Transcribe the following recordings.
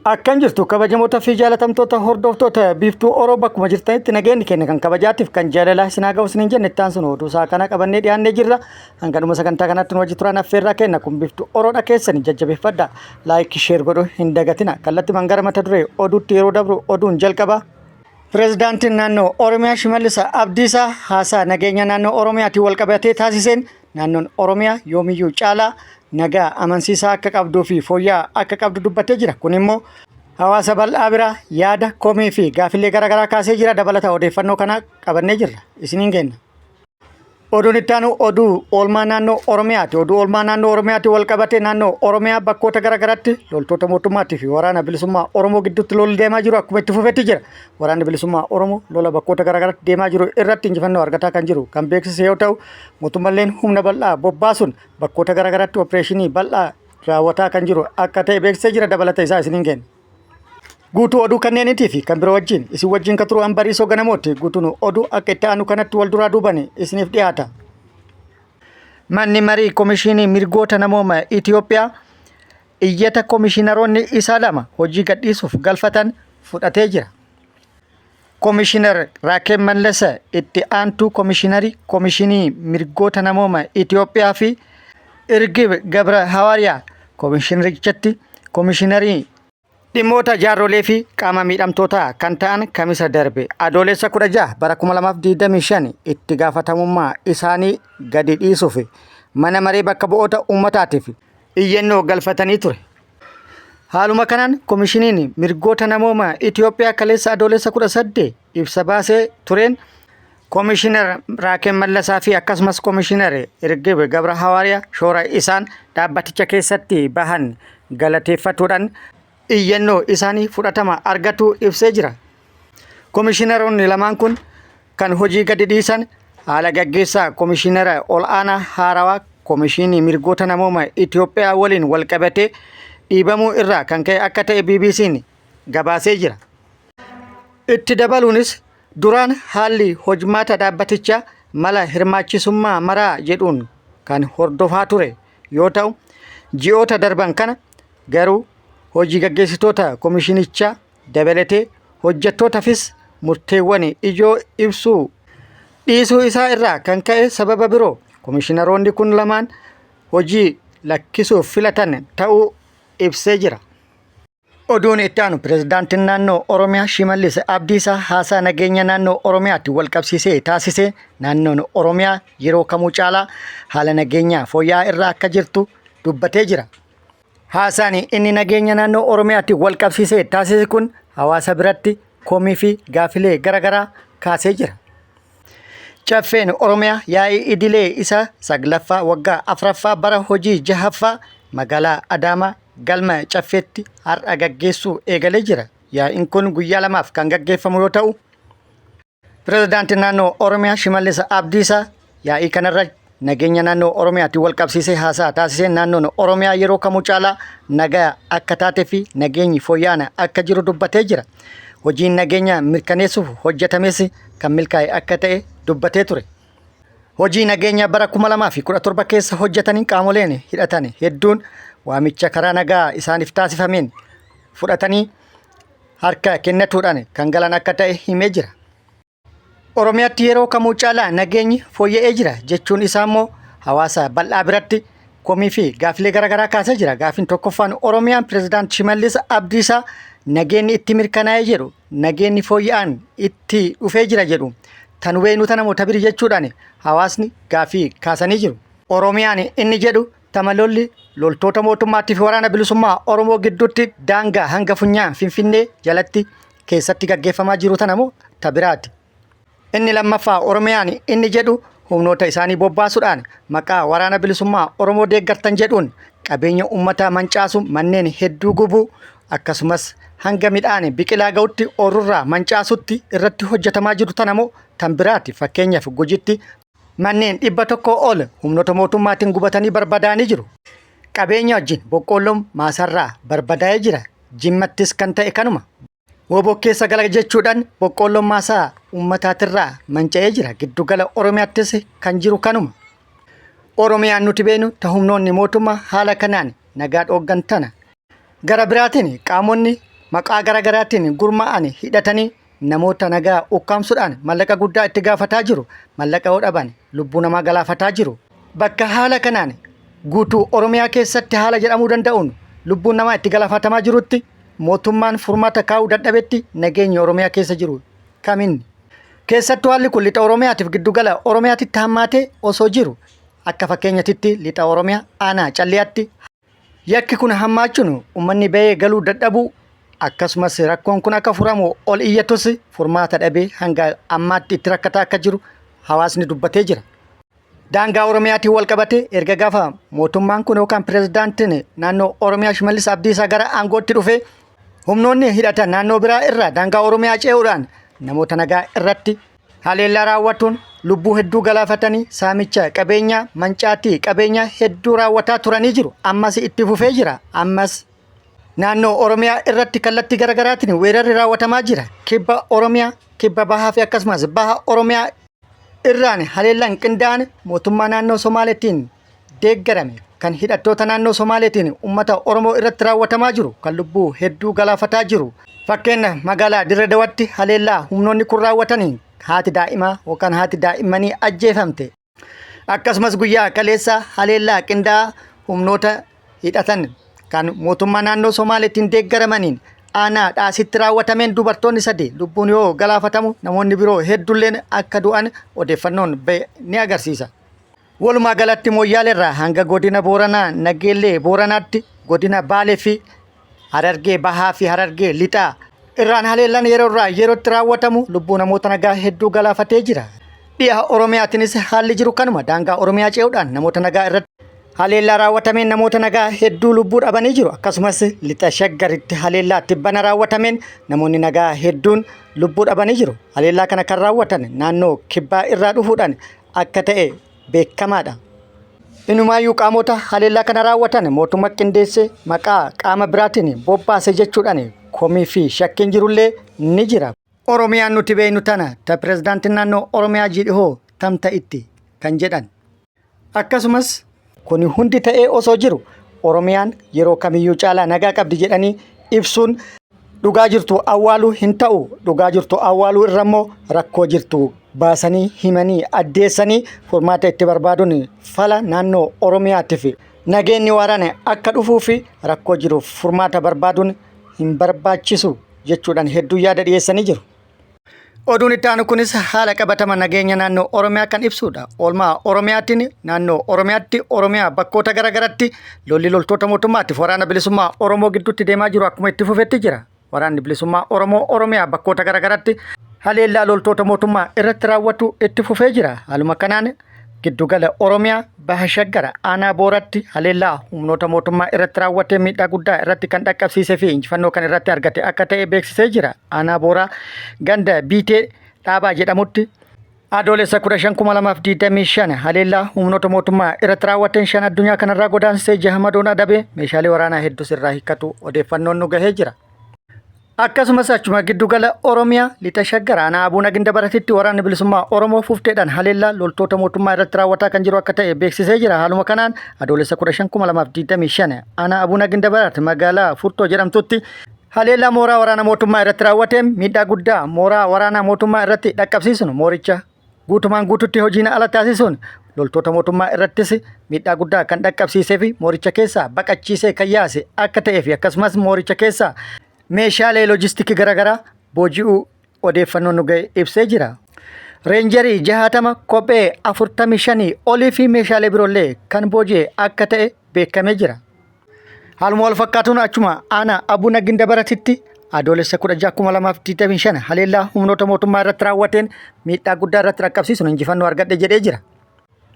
Akkam jirtu kabajamoota fi jaalatamtoota hordoftoota Biiftuu Oroo bakkuma jirtanitti nageenyi keenya kan kabajaatiif kan jaalalaa isin haa ga'u isiniin jenne itti aansuun oduu isaa kana qabannee dhiyaannee jirra. Hanga dhuma sagantaa kanaatti nu wajji turaan affeerraa kenna kun Biiftuu Oroodha keessani jajjabeeffadha. Laayik sheer godhuu hin dagatina. Kallattimaan gara mata duree oduutti yeroo dabru oduun jalqaba. Pireezidaantiin naannoo Oromiyaa Shimallis Abdiisaa haasaa nageenya naannoo Oromiyaatiin walqabatee taasiseen naannoon Oromiyaa yoomiyyuu caalaa nagaa amansiisaa akka qabduu fi fooyya'aa akka qabdu dubbatee jira. Kun immoo hawaasa bal'aa biraa yaada, komii fi gaaffilee garaagaraa kaasee jira. Dabalata odeeffannoo kana qabannee jirra. Isiniin kenna. Oduun itti aanu oduu oolmaa naannoo Oromiyaati. Oduu oolmaa naannoo Oromiyaatti wal qabatee naannoo Oromiyaa bakkoota garaagaraatti loltoota mootummaatii fi waraana bilisummaa Oromoo gidduutti lolli deemaa jiru akkuma itti fufetti jira. Waraanni bilisummaa Oromoo lola bakkoota garaagaraatti deemaa jiru irratti injifannoo argataa kan jiru kan beeksise yoo ta'u, mootummalleen humna bal'aa bobbaasuun bakkoota garaagaraatti opereeshinii bal'aa raawwataa kan jiru akka ta'e beeksisee jira. Dabalata isaa isiniin kenna. Guutuu oduu kanneeniitii fi kan biroo wajjin isin wajjin kan turu an Bariisoo Ganamooti. Guutuun oduu akka itti aanu kanatti wal duraa duuban isiniif dhiyaata. Manni marii Komishinii Mirgoota Namooma Itiyoophiyaa iyyata komishinaroonni isaa lama hojii gadhiisuuf galfatan fudhatee jira. Komishinar Raakeb Mallasa itti aantuu komishinarii Komishinii Mirgoota Namooma Itiyoophiyaa fi Irgib Gabra Hawaariyaa komishinarichatti komishinarii dhimmoota jaarrolee fi qaama miidhamtootaa kan ta'an Kamisa darbe Adoolessa 16 bara 2025 itti gaafatamummaa isaanii gadi dhiisuuf mana maree bakka bu'oota uummataatiif iyyannoo galfatanii ture. Haaluma kanaan Komishiniin Mirgoota Namoomaa Itiyoophiyaa kaleessa Adoolessa 18 ibsa baasee tureen Komishinar Raakeb Mallasaa fi akkasumas Komishinar Irgib Gabra Hawaariyaa shoora isaan dhaabbaticha keessatti bahan galateeffatuudhaan iyyannoo isaanii fudhatama argatuu ibsee jira. Komishinaroonni lamaan kun kan hojii gadi dhiisan haala gaggeessaa komishinara ol'aanaa haarawaa Komishinii Mirgoota Namooma Itiyoophiyaa waliin walqabatee dhiibamuu irraa kan ka'e akka ta'e BBC'n gabaasee jira. Itti dabaluunis duraan haalli hojmaata dhaabbatichaa mala hirmaachisummaa maraa jedhuun kan hordofaa ture yoo ta'u, ji'oota darban kana garuu hojii gaggeessitoota komishinichaa dabalatee hojjettootafis murteewwan ijoo ibsuu dhiisuu isaa irraa kan ka'e sababa biroo komishinaroonni kun lamaan hojii lakkisuuf filatan ta'uu ibsee jira. Oduun itti aanu pirezidaantiin naannoo Oromiyaa Shimallis Abdiisaa haasaa nageenya naannoo Oromiyaatti wal qabsiisee taasisee naannoon Oromiyaa yeroo kamuu caalaa haala nageenyaa fooyya'aa irra akka jirtu dubbatee jira. Haasaan inni nageenya naannoo Oromiyaatti wal qabsiisee taasise kun hawaasa biratti komii fi gaafilee garaagaraa kaasee jira. Caffeen Oromiyaa yaa'ii idilee isaa saglaffaa waggaa afraffaa bara hojii jahaffaa magaalaa Adaamaa galma Caffeetti har'a gaggeessuu eegalee jira. Yaa'iin kun guyyaa lamaaf kan gaggeeffamu yoo ta'u, Pirezidaantiin naannoo Oromiyaa Shimallis Abdiisaa yaa'ii kanarra nageenya naannoo Oromiyaatiin wal qabsiisee haasaa taasiseen naannoon Oromiyaa yeroo kamuu caalaa nagaa akka taatee fi nageenyi fooyya'aan akka jiru dubbatee jira. Hojiin nageenya mirkaneessuuf hojjetames kan milkaa'e akka ta'e dubbatee ture. Hojii nageenya bara 2017 keessa hojjetaniin qaamoleen hidhatan hedduun waamicha karaa nagaa isaaniif taasifameen fudhatanii harka kennatuudhaan kan galan akka ta'e himee jira. Oromiyaatti yeroo kamuu caalaa nageenyi fooyya'ee jira jechuun isaa immoo hawaasa bal'aa biratti komii fi gaaffilee garaagaraa kaasee jira. Gaaffiin tokkoffaan Oromiyaan pirezidaant Shimallis Abdiisaa nageenyi itti mirkanaa'ee jedhu nageenyi fooyya'aan itti dhufee jira jedhu tan weenuu tana moo tabiri jechuudhaan hawaasni gaaffii kaasanii jiru. Oromiyaan inni jedhu tama lolli loltoota mootummaatti fi waraana bilisummaa Oromoo gidduutti daangaa hanga funyaan Finfinnee jalatti keessatti gaggeeffamaa jiru tana moo ta biraati. Inni lammaffaa Oromiyaan inni jedhu humnoota isaanii bobbaasuudhaan maqaa waraana bilisummaa Oromoo deeggartan jedhuun qabeenya uummataa mancaasu manneen hedduu gubuu akkasumas hanga midhaan biqilaa ga'utti oorurraa mancaasutti irratti hojjetamaa jiru tana moo tan biraati. Fakkeenyaaf Gujitti manneen 100 ol humnoota mootummaatiin gubatanii barbadaa'anii jiru. Qabeenya wajjin boqqoolloon maasarraa barbadaa'ee jira. Jimmattis kan ta'e kanuma. Woboo keessa gala jechuudhaan boqqoolloon maasaa uummataatirraa manca'ee jira. Giddugala Oromiyaattis kan jiru kanuma. Oromiyaan nuti beeknu ta humnoonni mootummaa haala kanaan nagaa dhooggan tana. Gara biraatiin qaamonni maqaa garaagaraatiin gurmaa'an hidhatanii namoota nagaa ukkaamsuudhaan mallaqa guddaa itti gaafataa jiru. Mallaqa yoo dhaban lubbuu namaa galaafataa jiru. Bakka haala kanaan guutuu Oromiyaa keessatti haala jedhamuu danda'uun lubbuun namaa itti galaafatamaa jirutti mootummaan furmaata kaa'uu dadhabetti nageenyi Oromiyaa keessa jiru kaminni? Keessattuu haalli kun lixa Oromiyaatiif giddugala Oromiyaatitti hammaatee osoo jiru akka fakkeenyatitti lixa Oromiyaa aanaa Calliyaatti yakki kun hammaachuun uummanni bahee galuu dadhabuu akkasumas rakkoon kun akka furamu ol iyyatus furmaata dhabee hanga ammaatti itti rakkataa akka jiru hawaasni dubbatee jira. Daangaa Oromiyaatiin wal qabate erga gaafa mootummaan kun yookaan pirezidaantiin naannoo Oromiyaa Shimallis Abdiisaa gara aangootti dhufe humnoonni hidhatan naannoo biraa irraa daangaa Oromiyaa ce'uudhaan namoota nagaa irratti haleellaa raawwatuun lubbuu hedduu galaafatanii saamicha qabeenyaa mancaatii qabeenyaa hedduu raawwataa turanii jiru. Ammas itti fufee jira. Ammas naannoo Oromiyaa irratti kallattii garaagaraatiin weerarri raawwatamaa jira. Kibba Oromiyaa, kibba bahaa fi akkasumas baha Oromiyaa irraan haleellaan qindaa'an mootummaa naannoo Somaaleetiin deeggarame kan hidhattoota naannoo Somaaleetiin uummata Oromoo irratti raawwatamaa jiru kan lubbuu hedduu galaafataa jiru. Fakkeenya magaalaa Dirre Dawaatti haleellaa humnoonni kun raawwataniin haati daa'imaa yookaan haati daa'immanii ajjeefamte. Akkasumas guyyaa kaleessa haleellaa qindaa'aa humnoota hidhatan kan mootummaa naannoo Somaaleetiin deeggaramaniin aanaa Dhaasitti raawwatameen dubartoonni sadi lubbuun yoo galaafatamu namoonni biroo hedduulleen akka du'an odeeffannoon ba'e ni agarsiisa. Walumaa galatti Mooyyaaleerraa hanga godina Booranaa Nageellee Booranaatti godina Baalee fi Harargee Bahaa fi Harargee Lixaa irraan haleellaan yeroo irraa yerootti raawwatamu lubbuu namoota nagaa hedduu galaafatee jira. Dhiha Oromiyaatiinis haalli jiru kanuma daangaa Oromiyaa ce'uudhaan namoota nagaa irratti haleellaa raawwatameen namoota nagaa hedduu lubbuu dhabanii jiru. Akkasumas lixa Shaggaritti haleellaa tibbana raawwatameen namoonni nagaa hedduun lubbuu dhabanii jiru. Haleellaa kana kan raawwatan naannoo kibbaa irraa dhufuudhaan akka ta'e beekamaadha. Inumaayyuu qaamota haleellaa kana raawwatan mootummaa qindeessee maqaa qaama biraatiin bobbaase jechuudhaan komii fi shakkiin jirullee ni jira. Oromiyaan nuti beeknu tana ta pirezidaantiin naannoo Oromiyaa jidhihoo tam ta'itti kan jedhan. Akkasumas kuni hundi ta'ee osoo jiru Oromiyaan yeroo kamiyyuu caalaa nagaa qabdi jedhanii ibsuun dhugaa jirtu awwaaluu hin ta'u. Dhugaa jirtu awwaaluu irra immoo rakkoo jirtu baasanii himanii addeessanii furmaata itti barbaaduun fala naannoo Oromiyaatiif nageenyi waaraan akka dhufuu fi rakkoo jiruuf furmaata barbaaduun hin barbaachisu jechuudhaan hedduu yaada dhiyeessanii jiru. Oduun itti aanu kunis haala qabatama nageenya naannoo Oromiyaa kan ibsudha. Oolmaa Oromiyaatiin naannoo Oromiyaatti Oromiyaa bakkoota garaagaratti lolli loltoota mootummaatiif waraana bilisummaa Oromoo gidduutti deemaa jiru akkuma itti fufetti jira. Waraanni bilisummaa Oromoo Oromiyaa bakkoota garaagaratti haleellaa loltoota mootummaa irratti raawwatu itti fufee jira. Haaluma kanaan giddugala Oromiyaa Baha Shaggar aanaa Booratti haleellaa humnoota mootummaa irratti raawwatee miidhaa guddaa irratti kan dhaqqabsiisee fi injifannoo kan irratti argate akka ta'e beeksisee jira. Aanaa Booraa ganda Biitee Dhaabaa jedhamutti Adoolessa 15,2025 haleellaa humnoota mootummaa irratti raawwateen shan addunyaa kanarraa godaansisee jaha madoon adabee meeshaalee waraanaa hedduus irraa hiikkatu odeeffannoon nu gahee jira. Akkasumas achuma giddugala Oromiyaa lixa Shaggar aanaa Abuuna Gindabaratitti waraanni bilisummaa Oromoo fufteedhaan haleellaa loltoota mootummaa irratti raawwataa kan jiru akka ta'e beeksisee jira. Haaluma kanaan Adoolessa 15,2025 aanaa Abuuna Gindabarat magaalaa Furtoo jedhamtutti haleellaa mooraa waraana mootummaa irratti raawwateen miidhaa guddaa mooraa waraana mootummaa irratti dhaqqabsiisuun mooricha guutumaan guututti hojiin ala taasisuun loltoota mootummaa irrattis miidhaa guddaa kan dhaqqabsiisee fi mooricha keessaa baqachiisee kan yaase akka ta'ee fi akkasumas mooricha keessaa meeshaalee loojistikii garaagaraa booji'uu odeeffannoon nu ga'e ibsee jira. Reenjarii 60 kophee 45 olii fi meeshaalee biroollee kan booji'e akka ta'e beekamee jira. Haaluma wal fakkaatuun achuma aanaa Abuna Gindabaratitti Adoolessa 16,2025 haleellaa humnoota mootummaa irratti raawwateen miidhaa guddaa irratti dhaqqabsiisuun injifannoo argadhe jedhee jira.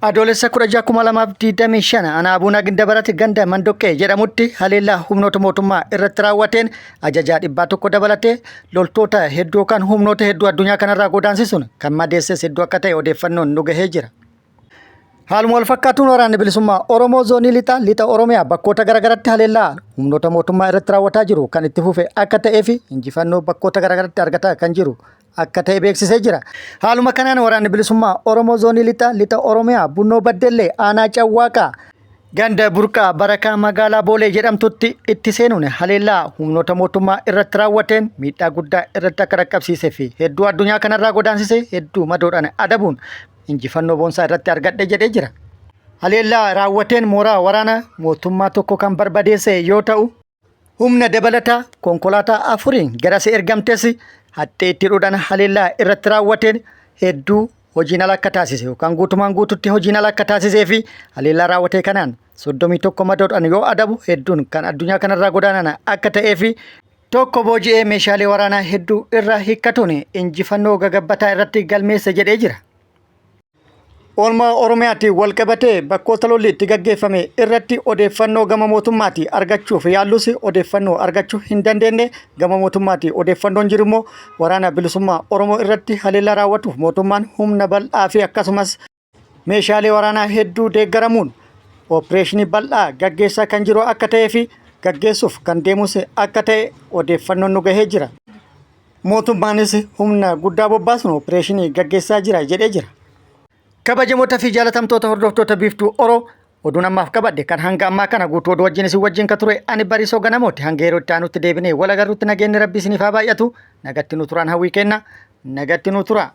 Adoolessa 16,2025 aanaa Abuna Gindabarat ganda Mandoqqee jedhamutti haleellaa humnoota mootummaa irratti raawwateen ajajaa 100 dabalatee loltoota hedduu yookaan humnoota hedduu addunyaa kanarraa godaansisuun kan madeesses hedduu akka ta'e odeeffannoon nu gahee jira. Haaluma wal fakkaatuun waraanni bilisummaa Oromoo zoonii lixaa lixa Oromiyaa bakkoota garaagaratti haleellaa humnoota mootummaa irratti raawwataa jiru kan itti fufe akka ta'ee fi injifannoo bakkoota garaagaratti argataa kan jiru akka ta'e beeksisee jira. Haaluma kanaan waraanni bilisummaa Oromoo zoonii lixaa lixa Oromiyaa Bunnoo Baddellee aanaa Cawwaaqaa Ganda Burqaa Barakaa magaalaa Boolee jedhamtutti itti seenuun haleellaa humnoota mootummaa irratti raawwateen miidhaa guddaa irratti akka dhaqqabsiisee fi hedduu addunyaa kanarraa godaansise hedduu madoodhaan adabuun injifannoo boonsaa irratti argadhe jedhee jira. Haleellaa raawwateen mooraa waraana mootummaa tokko kan barbadeesse yoo ta'u, humna dabalataa konkolaataa afuriin garasi ergamtes haxxee itti hidhuudhaan haleellaa irratti raawwateen hedduu hojiin ala akka taasise yookaan guutumaan guututti hojiin ala akka taasisee fi haleellaa raawwatee kanaan 31 madoodhaan yoo adabu hedduun kan addunyaa kanarraa godaanan akka ta'ee fi tokko booji'ee meeshaalee waraanaa hedduu irraa hiikkatuun injifannoo gagabbataa irratti galmeesse jedhee jira. Oolmaa Oromiyaatiin walqabatee bakkoota lolli itti gaggeeffame irratti odeeffannoo gama mootummaatii argachuuf yaallus odeeffannoo argachuu hin dandeenye. Gama mootummaatii odeeffannoon jiru immoo waraana bilisummaa Oromoo irratti haleellaa raawwatuuf mootummaan humna bal'aa fi akkasumas meeshaalee waraanaa hedduu deeggaramuun opereeshinii bal'aa gaggeessaa kan jiru akka ta'ee fi gaggeessuuf kan deemus akka ta'e odeeffannoon nu gahee jira. Mootummaanis humna guddaa bobbaasuun opereeshinii gaggeessaa jira jedhee jira. Kabajamoota fi jaalatamtoota hordoftoota Biiftuu Oro oduun ammaaf qabadhe kan hanga ammaa kana guutuu oduu wajjin isin wajjin ka ture ani Bariisoo Ganamooti. Hanga yeroo itti aanutti deebinee wal agarrutti nageenyi Rabbi isiniif haa baay'atu. Nagatti nu turaan hawwii kenna. Nagatti nu tura.